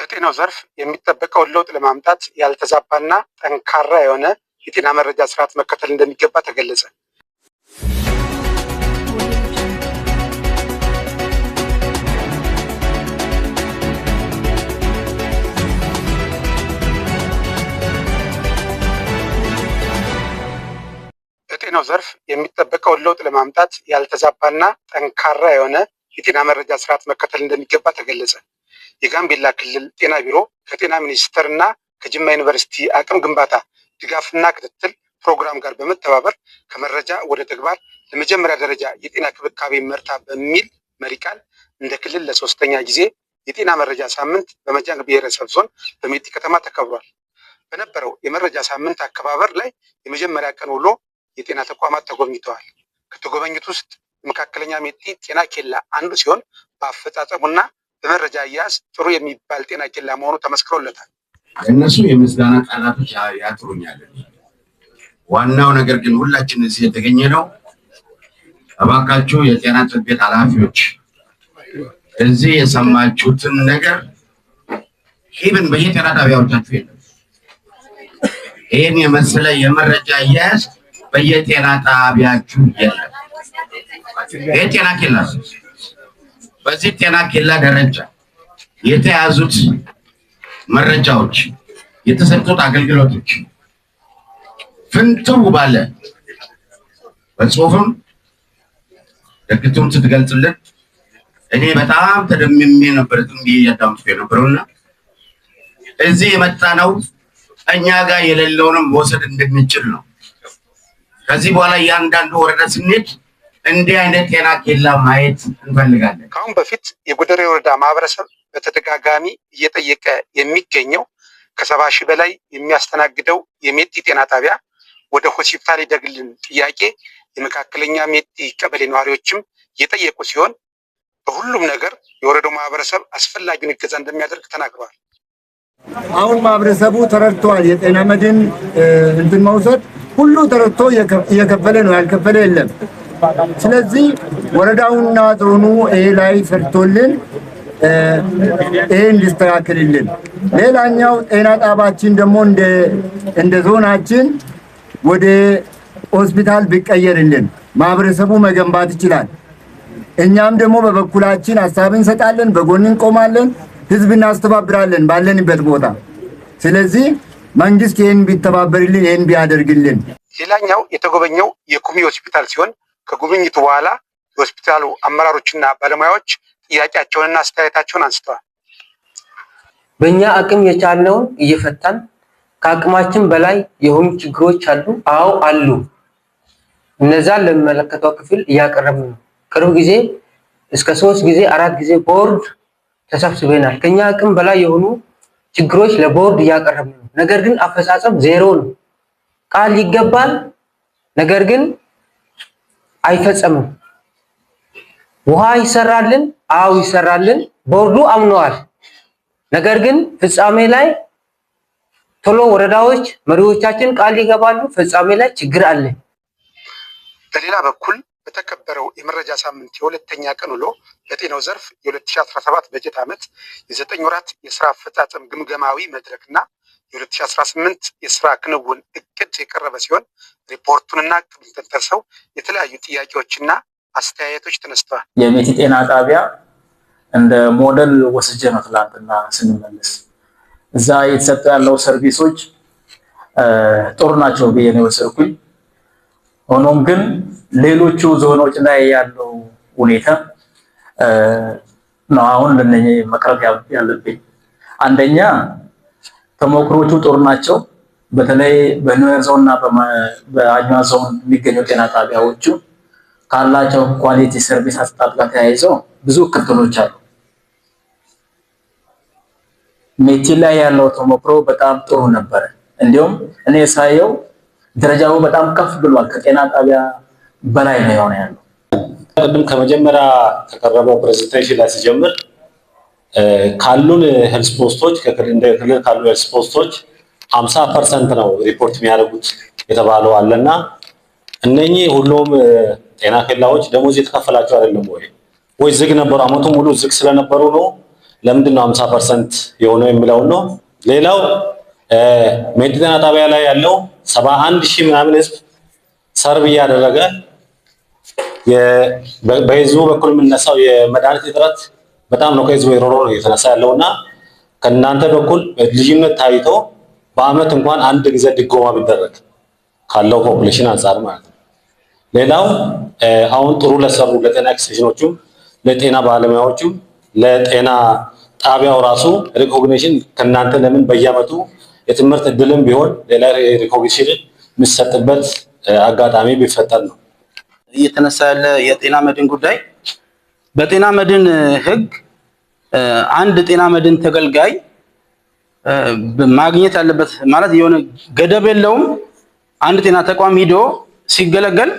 በጤናው ዘርፍ የሚጠበቀውን ለውጥ ለማምጣት ያልተዛባና ጠንካራ የሆነ የጤና መረጃ ስርዓት መከተል እንደሚገባ ተገለጸ። በጤናው ዘርፍ የሚጠበቀውን ለውጥ ለማምጣት ያልተዛባና ጠንካራ የሆነ የጤና መረጃ ስርዓት መከተል እንደሚገባ ተገለጸ። የጋምቤላ ክልል ጤና ቢሮ ከጤና ሚኒስቴር እና ከጅማ ዩኒቨርሲቲ አቅም ግንባታ ድጋፍና ክትትል ፕሮግራም ጋር በመተባበር ከመረጃ ወደ ተግባር ለመጀመሪያ ደረጃ የጤና ክብካቤ መርታ በሚል መሪ ቃል እንደ ክልል ለሶስተኛ ጊዜ የጤና መረጃ ሳምንት በመጃንግ ብሔረሰብ ዞን በሜቲ ከተማ ተከብሯል። በነበረው የመረጃ ሳምንት አከባበር ላይ የመጀመሪያ ቀን ውሎ የጤና ተቋማት ተጎብኝተዋል። ከተጎበኙት ውስጥ የመካከለኛ ሜቲ ጤና ኬላ አንዱ ሲሆን በአፈጻጸሙና በመረጃ አያያዝ ጥሩ የሚባል ጤና ኬላ መሆኑ ተመስክሮለታል። ለእነሱ የምስጋና ቃላቶች ያጥሩኛል። ዋናው ነገር ግን ሁላችን እዚህ የተገኘ ነው። እባካችሁ የጤና ጽሕፈት ቤት ኃላፊዎች እዚህ የሰማችሁትን ነገር even በየጤና ጣቢያዎቻችሁ የለም። ይህን የመሰለ የመረጃ አያያዝ በየጤና ጣቢያችሁ የለም። ይህ ጤና ኬላ ነው። በዚህ ጤና ኬላ ደረጃ የተያዙት መረጃዎች፣ የተሰጡት አገልግሎቶች ፍንትው ባለ በጽሁፍም ደግቱም ስትገልጽልን እኔ በጣም ተደምሜ ነበር ዝም ብዬ እያዳመጥኩ የነበረውና እዚህ የመጣ ነው እኛ ጋር የሌለውንም መውሰድ እንድንችል ነው። ከዚህ በኋላ እያንዳንዱ ወረዳ ስንሄድ እንዲህ አይነት ጤና ኬላ ማየት እንፈልጋለን። ከአሁን በፊት የጎደሬ ወረዳ ማህበረሰብ በተደጋጋሚ እየጠየቀ የሚገኘው ከ70,000 በላይ የሚያስተናግደው የሜቲ ጤና ጣቢያ ወደ ሆስፒታል ይደግልን ጥያቄ የመካከለኛ ሜቲ ቀበሌ ነዋሪዎችም የጠየቁ ሲሆን በሁሉም ነገር የወረዳው ማህበረሰብ አስፈላጊውን እገዛ እንደሚያደርግ ተናግረዋል። አሁን ማህበረሰቡ ተረድተዋል። የጤና መድን እንትን መውሰድ ሁሉ ተረድቶ እየከፈለ ነው፣ ያልከፈለ የለም። ስለዚህ ወረዳውና ዞኑ ይሄ ላይ ሰርቶልን ይሄ እንዲስተካከልልን። ሌላኛው ጤና ጣቢያችን ደግሞ እንደ ዞናችን ወደ ሆስፒታል ቢቀየርልን ማህበረሰቡ መገንባት ይችላል። እኛም ደግሞ በበኩላችን ሀሳብ እንሰጣለን፣ በጎን እንቆማለን፣ ህዝብ እናስተባብራለን ባለንበት ቦታ። ስለዚህ መንግስት ይህን ቢተባበርልን፣ ይህን ቢያደርግልን። ሌላኛው የተጎበኘው የኩሚ ሆስፒታል ሲሆን ከጉብኝቱ በኋላ የሆስፒታሉ አመራሮችና ባለሙያዎች ጥያቄያቸውንና አስተያየታቸውን አንስተዋል። በእኛ አቅም የቻልነውን እየፈታን ከአቅማችን በላይ የሆኑ ችግሮች አሉ። አዎ አሉ። እነዛን ለሚመለከተው ክፍል እያቀረብን ነው። ቅርብ ጊዜ እስከ 3 ጊዜ 4 ጊዜ ቦርድ ተሰብስበናል። ከኛ አቅም በላይ የሆኑ ችግሮች ለቦርድ እያቀረብን ነው። ነገር ግን አፈጻጸም ዜሮ ነው። ቃል ይገባል፣ ነገር ግን አይፈጸምም። ውሃ ይሰራልን? አዎ ይሰራልን። ቦርዱ አምነዋል። ነገር ግን ፍጻሜ ላይ ቶሎ ወረዳዎች መሪዎቻችን ቃል ይገባሉ፣ ፍጻሜ ላይ ችግር አለ። በሌላ በኩል በተከበረው የመረጃ ሳምንት የሁለተኛ ቀን ውሎ በጤናው ዘርፍ የ2017 በጀት ዓመት የ9 ወራት የስራ አፈጻጸም ግምገማዊ መድረክና የ2018 የስራ ክንውን እቅድ የቀረበ ሲሆን ሪፖርቱንና እቅዱን ተንተርሰው የተለያዩ ጥያቄዎችና አስተያየቶች ተነስተዋል። የሜቲ ጤና ጣቢያ እንደ ሞዴል ወስጄ ነው ትላንትና ስንመለስ እዛ እየተሰጠ ያለው service ኦች ጥሩ ናቸው ብዬ ነው የወሰድኩኝ። ሆኖም ግን ሌሎቹ ዞኖች ላይ ያለው ሁኔታ ነው አሁን ለነኚህ መቅረብ ያለብኝ። አንደኛ ተሞክሮቹ ጥሩ ናቸው። በተለይ በኑዌር ዞን እና በአኙዋ ዞን የሚገኙ ጤና ጣቢያዎቹ ካላቸው quality service አሰጣጥ ጋር ተያይዘው ብዙ ክፍተቶች አሉ። ሜቲ ላይ ያለው ተሞክሮ በጣም ጥሩ ነበረ። እንዲሁም እኔ ሳየው ደረጃው በጣም ከፍ ብሏል። ከጤና ጣቢያ በላይ ነው የሆነ ያለው። ቅድም ከመጀመሪያ ከቀረበው presentation ላይ ሲጀምር ካሉን health post ኦች እንደ ክልል ካሉ health post ኦች 50% ነው ሪፖርት የሚያደርጉት የተባለው አለና እነኚህ ሁሉም ጤና ኬላዎች ደሞዝ የተከፈላቸው አይደለም ወይ? ወይ ዝግ ነበሩ? አመቱ ሙሉ ዝግ ስለነበሩ ነው ለምንድን ነው 50% የሆነው የሚለውን ነው። ሌላው ሜቲ ጤና ጣቢያ ላይ ያለው 71,000 ምናምን ህዝብ serve እያደረገ በህዝቡ በኩል የምነሳው የመድኃኒት እጥረት በጣም ነው ከህዝቡ የሮሮ ነው እየተነሳ ያለውና ከእናንተ በኩል ልዩነት ታይቶ በአመት እንኳን አንድ ጊዜ ድጎማ ቢደረግ ካለው population አንጻር ማለት ነው። ሌላው አሁን ጥሩ ለሰሩ ለጤና extension ኦቹም፣ ለጤና ባለሙያዎቹም፣ ለጤና ጣቢያው ራሱ recognition ከእናንተ ለምን በየአመቱ የትምህርት እድልም ቢሆን ሌላ recognition የሚሰጥበት አጋጣሚ ቢፈጠር ነው። እየተነሳ ያለ የጤና መድን ጉዳይ፣ በጤና መድን ህግ አንድ ጤና መድን ተገልጋይ ማግኘት ያለበት ማለት የሆነ ገደብ የለውም። አንድ ጤና ተቋም ሂዶ ሲገለገል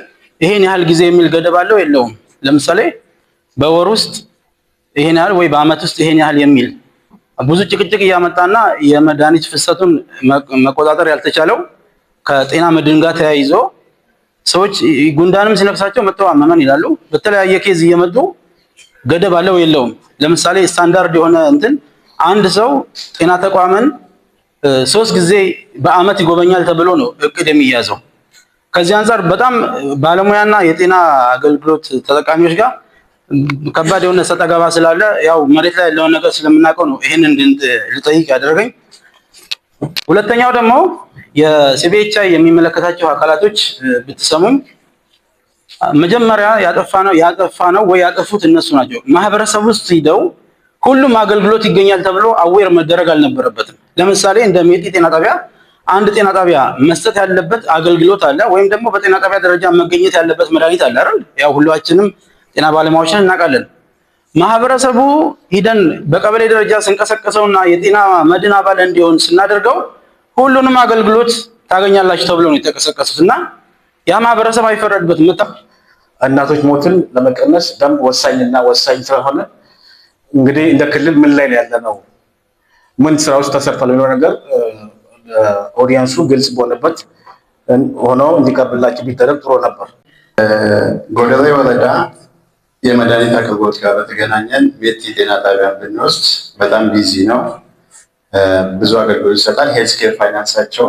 ይሄን ያህል ጊዜ የሚል ገደብ አለው የለውም? ለምሳሌ በወር ውስጥ ይሄን ያህል ወይ በአመት ውስጥ ይሄን ያህል የሚል ብዙ ጭቅጭቅ እያመጣና የመድኃኒት ፍሰቱን መቆጣጠር ያልተቻለው ከጤና መድን ጋር ተያይዞ ሰዎች ጉንዳንም ሲነክሳቸው መጥተው አመመን ይላሉ። በተለያየ case እየመጡ ገደብ አለው የለውም? ለምሳሌ ስታንዳርድ የሆነ እንትን አንድ ሰው ጤና ተቋምን 3 ጊዜ በአመት ይጎበኛል ተብሎ ነው እቅድ የሚያዘው። ከዚህ አንጻር በጣም ባለሙያና የጤና አገልግሎት ተጠቃሚዎች ጋር ከባድ የሆነ ሰጣ ገባ ስላለ ያው መሬት ላይ ያለውን ነገር ስለምናውቀው ነው ይሄንን ልጠይቅ ያደረገኝ። ሁለተኛው ደግሞ የ CBHI የሚመለከታቸው አካላቶች ብትሰሙኝ፣ መጀመሪያ ያጠፋ ነው ወይ ያጠፉት እነሱ ናቸው። ማህበረሰብ ውስጥ ሂደው ሁሉም አገልግሎት ይገኛል ተብሎ aware መደረግ አልነበረበትም። ለምሳሌ እንደ ሜቲ ጤና ጣቢያ አንድ ጤና ጣቢያ መስጠት ያለበት አገልግሎት አለ፣ ወይም ደግሞ በጤና ጣቢያ ደረጃ መገኘት ያለበት መድኃኒት አለ አይደል? ያው ሁላችንም ጤና ባለሙያዎችን እናውቃለን። ማህበረሰቡ ሂደን በቀበሌ ደረጃ ስንቀሰቅሰውና የጤና መድን አባል እንዲሆን ስናደርገው ሁሉንም አገልግሎት ታገኛላችሁ ተብሎ ነው የተቀሰቀሱት እና ያ ማህበረሰብ አይፈረድበትም። እናቶች ሞትን ለመቀነስ ደንብ ወሳኝና ወሳኝ ስለሆነ እንግዲህ እንደ ክልል ምን ላይ ነው ያለነው፣ ምን ስራዎች ተሰርቷል የሚለው ነገር audience ኡ ግልጽ በሆነበት ሆኖ እንዲቀርብላቸው ቢደረግ ጥሩ ነበር። ጎደሬ ወረዳ የመድኃኒት አቅርቦት ጋር በተገናኘን ሜቲ ጤና ጣቢያን ብንወስድ በጣም busy ነው። ብዙ አገልግሎት ይሰጣል። Health care finance ኣቸው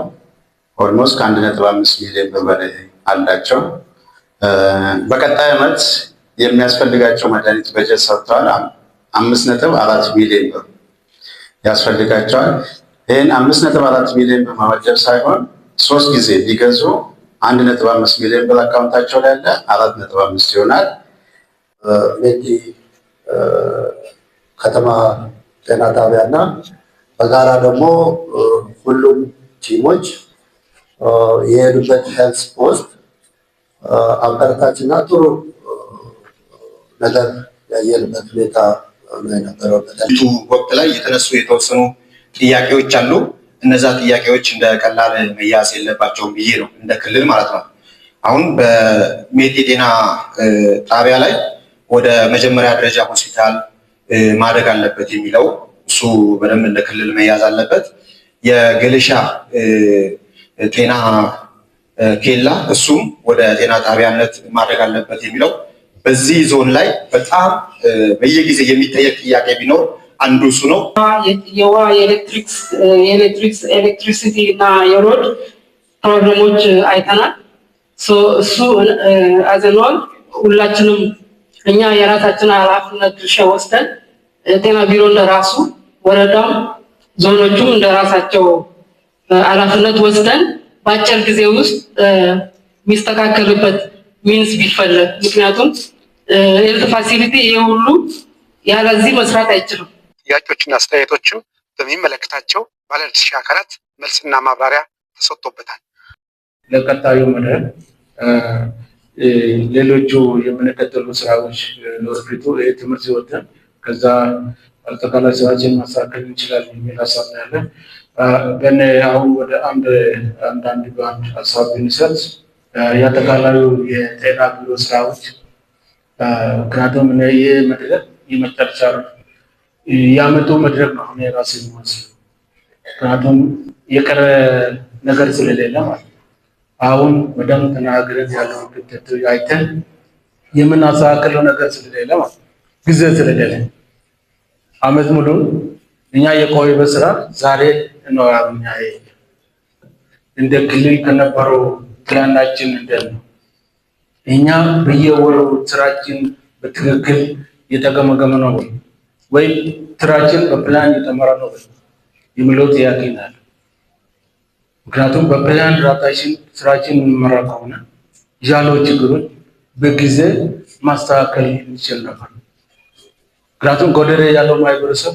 almost ከ1.5 ሚሊዮን ብር በላይ አላቸው። በቀጣይ ዓመት የሚያስፈልጋቸው መድኃኒት በጀት ሰርተዋል። 5.4 ሚሊዮን ብር ያስፈልጋቸዋል። ይህን 5.4 ሚሊዮን ብር መመደብ ሳይሆን ሶስት ጊዜ ቢገዙ 1.5 ሚሊዮን ብር account ኣቸው ላይ ያለ 4.5 ይሆናል። ሜቲ ከተማ ጤና ጣቢያ እና በጋራ ደግሞ ሁሉም team ኦች የሄዱበት health post አበረታች እና ጥሩ ነገር ያየንበት ሁኔታ ነው የነበረው። ወቅት ላይ የተነሱ የተወሰኑ ጥያቄዎች አሉ። እነዛ ጥያቄዎች እንደ ቀላል መያዝ የለባቸውም ብዬ ነው እንደ ክልል ማለት ነው። አሁን በሜቲ ጤና ጣቢያ ላይ ወደ መጀመሪያ ደረጃ ሆስፒታል ማደግ አለበት የሚለው እሱ በደንብ እንደ ክልል መያዝ አለበት። የገለሻ ጤና ኬላ እሱም ወደ ጤና ጣቢያነት ማደግ አለበት የሚለው በዚህ ዞን ላይ በጣም በየጊዜ የሚጠየቅ ጥያቄ ቢኖር አንዱ እሱ ነው። የውሃ፣ የኤሌክትሪክ electricity እና የ road problem ኦች አይተናል። እሱ አዘነዋል። ሁላችንም እኛ የራሳችን ኃላፊነት ድርሻ ወስደን ጤና ቢሮ እንደራሱ፣ ወረዳም ዞኖቹም እንደራሳቸው ኃላፊነት ወስደን በአጭር ጊዜ ውስጥ የሚስተካከልበት means ቢፈለግ፣ ምክንያቱም health facility ይሄ ሁሉ ያለዚህ መስራት አይችልም። ጥያቄዎችና አስተያየቶችም በሚመለከታቸው ባለድርሻ አካላት መልስና ማብራሪያ ተሰጥቶበታል። ለቀጣዩ መድረክ ሌሎቹ የምንቀጥሉ ስራዎች ለወደፊቱ ትምህርት ሲወጥን ከዛ አጠቃላይ ስራችን ማስተካከል እንችላለን የሚል ሀሳብ ነው ያለን። ግን አሁን ወደ አንድ አንዳንድ በአንድ ሀሳብ ብንሰጥ የአጠቃላዩ የጤና ቢሮ ስራዎች፣ ምክንያቱም ይህ መድረክ የመጨረሻ የአመቱ መድረክ ነው እኔ ራሴ የምወስደው። ምክንያቱም የቀረ ነገር ስለሌለ ማለት ነው። አሁን በደንብ ተናግረን ያለውን ክፍተት አይተን የምናስተካክለው ነገር ስለሌለ ማለት ነው፣ ጊዜ ስለሌለ አመት ሙሉ እኛ የቆየበት ስራ ዛሬ ነው። እኛ እንደ ክልል ከነበረው ፕላናችን እንደት ነው? እኛ በየወሩ ስራችን በትክክል እየተገመገመ ነው ወይ ስራችን በፕላን እየተመራ ነው ወይ የሚለው ጥያቄ ነው። ምክንያቱም በፕላን ራታችን ስራችን የሚመራ ከሆነ ያለው ችግሮች በጊዜ ማስተካከል እንችል ነበር። ምክንያቱም ጎደሬ ያለው ማህበረሰብ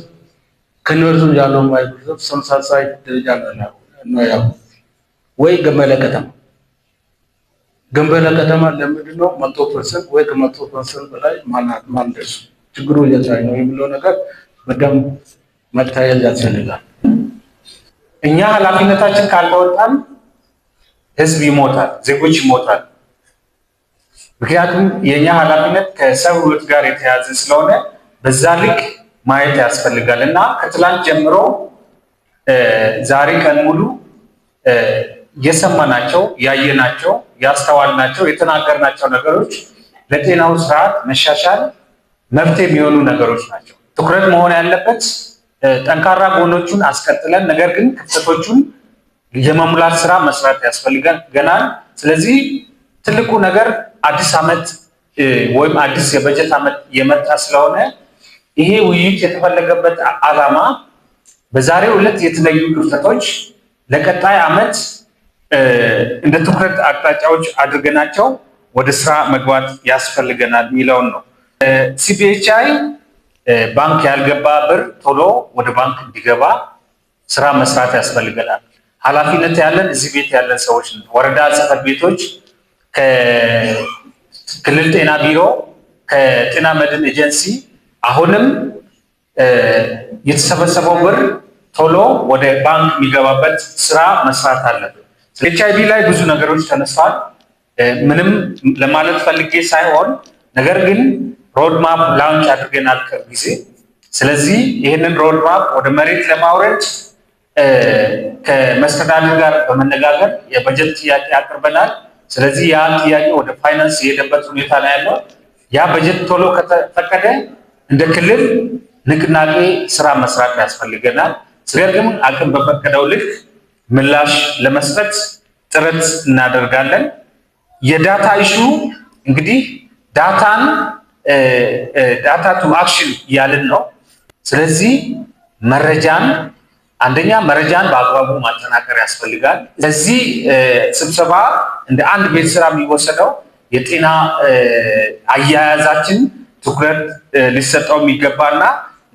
ከነርሱ ያለው ማህበረሰብ ተመሳሳይ ደረጃ ነው ያለው። ወይ ገንበለ ከተማ ለምንድን ነው 100% ወይ ከ100% በላይ ማንደርሱ? ችግሩ የት ላይ ነው የሚለው ነገር በደንብ መታየት ያስፈልጋል። እኛ ኃላፊነታችን ካልተወጣን ህዝብ ይሞታል፣ ዜጎች ይሞታል። ምክንያቱም የኛ ኃላፊነት ከሰው ህይወት ጋር የተያያዘ ስለሆነ በዛ ልክ ማየት ያስፈልጋል እና ከትላንት ጀምሮ ዛሬ ቀን ሙሉ የሰማናቸው፣ ያየናቸው፣ ያስተዋልናቸው፣ የተናገርናቸው ነገሮች ለጤናው ስርዓት መሻሻል መፍትሄ የሚሆኑ ነገሮች ናቸው። ትኩረት መሆን ያለበት ጠንካራ ጎኖቹን አስቀጥለን ነገር ግን ክፍተቶቹን የመሙላት ስራ መስራት ያስፈልገናል። ስለዚህ ትልቁ ነገር አዲስ ዓመት ወይም አዲስ የበጀት ዓመት የመጣ ስለሆነ ይሄ ውይይት የተፈለገበት ዓላማ በዛሬው ዕለት የተለዩ ክፍተቶች ለቀጣይ ዓመት እንደ ትኩረት አቅጣጫዎች አድርገናቸው ወደ ስራ መግባት ያስፈልገናል የሚለውን ነው። CBHI ባንክ ያልገባ ብር ቶሎ ወደ ባንክ እንዲገባ ስራ መስራት ያስፈልገናል። ኃላፊነት ያለን እዚህ ቤት ያለን ሰዎች ነን። ወረዳ ጽሕፈት ቤቶች ከክልል ጤና ቢሮ፣ ከጤና መድን ኤጀንሲ አሁንም የተሰበሰበው ብር ቶሎ ወደ ባንክ የሚገባበት ስራ መስራት አለብን። HIV ላይ ብዙ ነገሮች ተነስተዋል። ምንም ለማለት ፈልጌ ሳይሆን ነገር ግን roadmap launch አድርገናል ቅርብ ጊዜ። ስለዚህ ይህንን roadmap ወደ መሬት ለማውረድ ከመስተዳድር ጋር በመነጋገር የበጀት ጥያቄ አቅርበናል። ስለዚህ ያ ጥያቄ ወደ ፋይናንስ የሄደበት ሁኔታ ነው ያለው። ያ በጀት ቶሎ ከተፈቀደ እንደ ክልል ንቅናቄ ስራ መስራት ያስፈልገናል። ነገር ግን አቅም በፈቀደው ልክ ምላሽ ለመስጠት ጥረት እናደርጋለን። የ data issue እንግዲህ data ን data to action እያልን ነው። ስለዚህ መረጃን አንደኛ መረጃን በአግባቡ ማጠናከር ያስፈልጋል። ለዚህ ስብሰባ እንደ አንድ ቤት ስራ የሚወሰደው የጤና አያያዛችን ትኩረት ሊሰጠው የሚገባና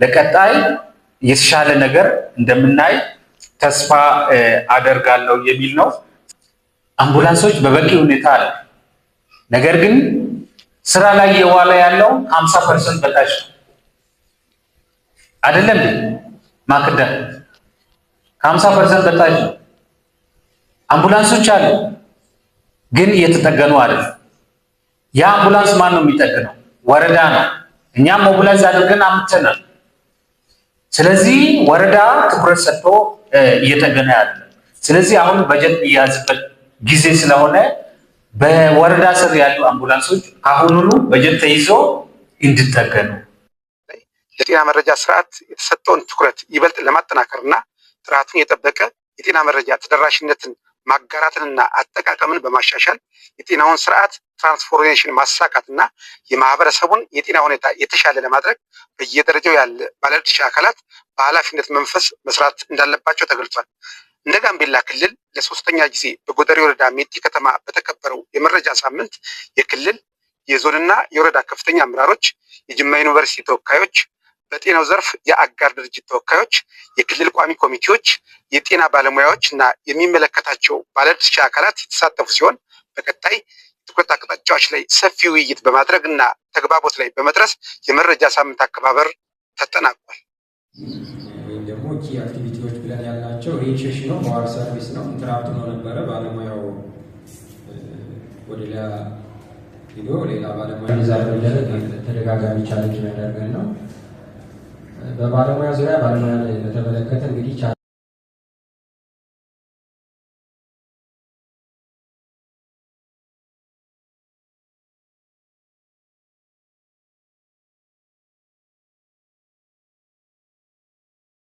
ለቀጣይ የተሻለ ነገር እንደምናይ ተስፋ አደርጋለሁ የሚል ነው። አምቡላንሶች በበቂ ሁኔታ አለ። ነገር ግን ስራ ላይ የዋለ ያለው 50% በታች ነው። አይደለም ማክዳ 50% በታች ነው። አምቡላንሶች አሉ፣ ግን እየተጠገኑ አይደለም። ያ አምቡላንስ ማን ነው የሚጠግነው? ወረዳ ነው። እኛም mobilize አድርገን አምጥተናል። ስለዚህ ወረዳ ትኩረት ሰጥቶ እየጠገነ አይደለም። ስለዚህ አሁን በጀት የሚያዝበት ጊዜ ስለሆነ በወረዳ ስር ያሉ አምቡላንሶች አሁኑኑ በጀት ተይዞ እንዲጠገኑ ለጤና መረጃ ስርዓት የተሰጠውን ትኩረት ይበልጥ ለማጠናከርና ጥራቱን የጠበቀ የጤና መረጃ ተደራሽነትን ማጋራትንና አጠቃቀምን በማሻሻል የጤናውን ስርዓት ትራንስፎርሜሽን ማሳካትና የማህበረሰቡን የጤና ሁኔታ የተሻለ ለማድረግ በየደረጃው ያለ ባለድርሻ አካላት በኃላፊነት መንፈስ መስራት እንዳለባቸው ተገልጿል። እንደ ጋምቤላ ክልል ለሶስተኛ ጊዜ በጎደሬ ወረዳ ሜቲ ከተማ በተከበረው የመረጃ ሳምንት የክልል የዞንና የወረዳ ከፍተኛ አመራሮች፣ የጅማ ዩኒቨርሲቲ ተወካዮች፣ በጤናው ዘርፍ የአጋር ድርጅት ተወካዮች፣ የክልል ቋሚ ኮሚቴዎች፣ የጤና ባለሙያዎች እና የሚመለከታቸው ባለድርሻ አካላት የተሳተፉ ሲሆን በቀጣይ የትኩረት አቅጣጫዎች ላይ ሰፊ ውይይት በማድረግ እና ተግባቦት ላይ በመድረስ የመረጃ ሳምንት አከባበር ተጠናቋል። ወይም ደግሞ key activity ዎች ብለን ያልናቸው ኢኒሺዬሽን ነው፣ MOAR service ነው። Interrupt ሆኖ ነበረ። ባለሙያው ወደ ሌላ ሄዶ ሌላ ባለሙያ ዛር መደረግ ተደጋጋሚ challenge የሚያደርገን ነው። በባለሙያ ዙሪያ ባለሙያ ላይ በተመለከተ እንግዲህ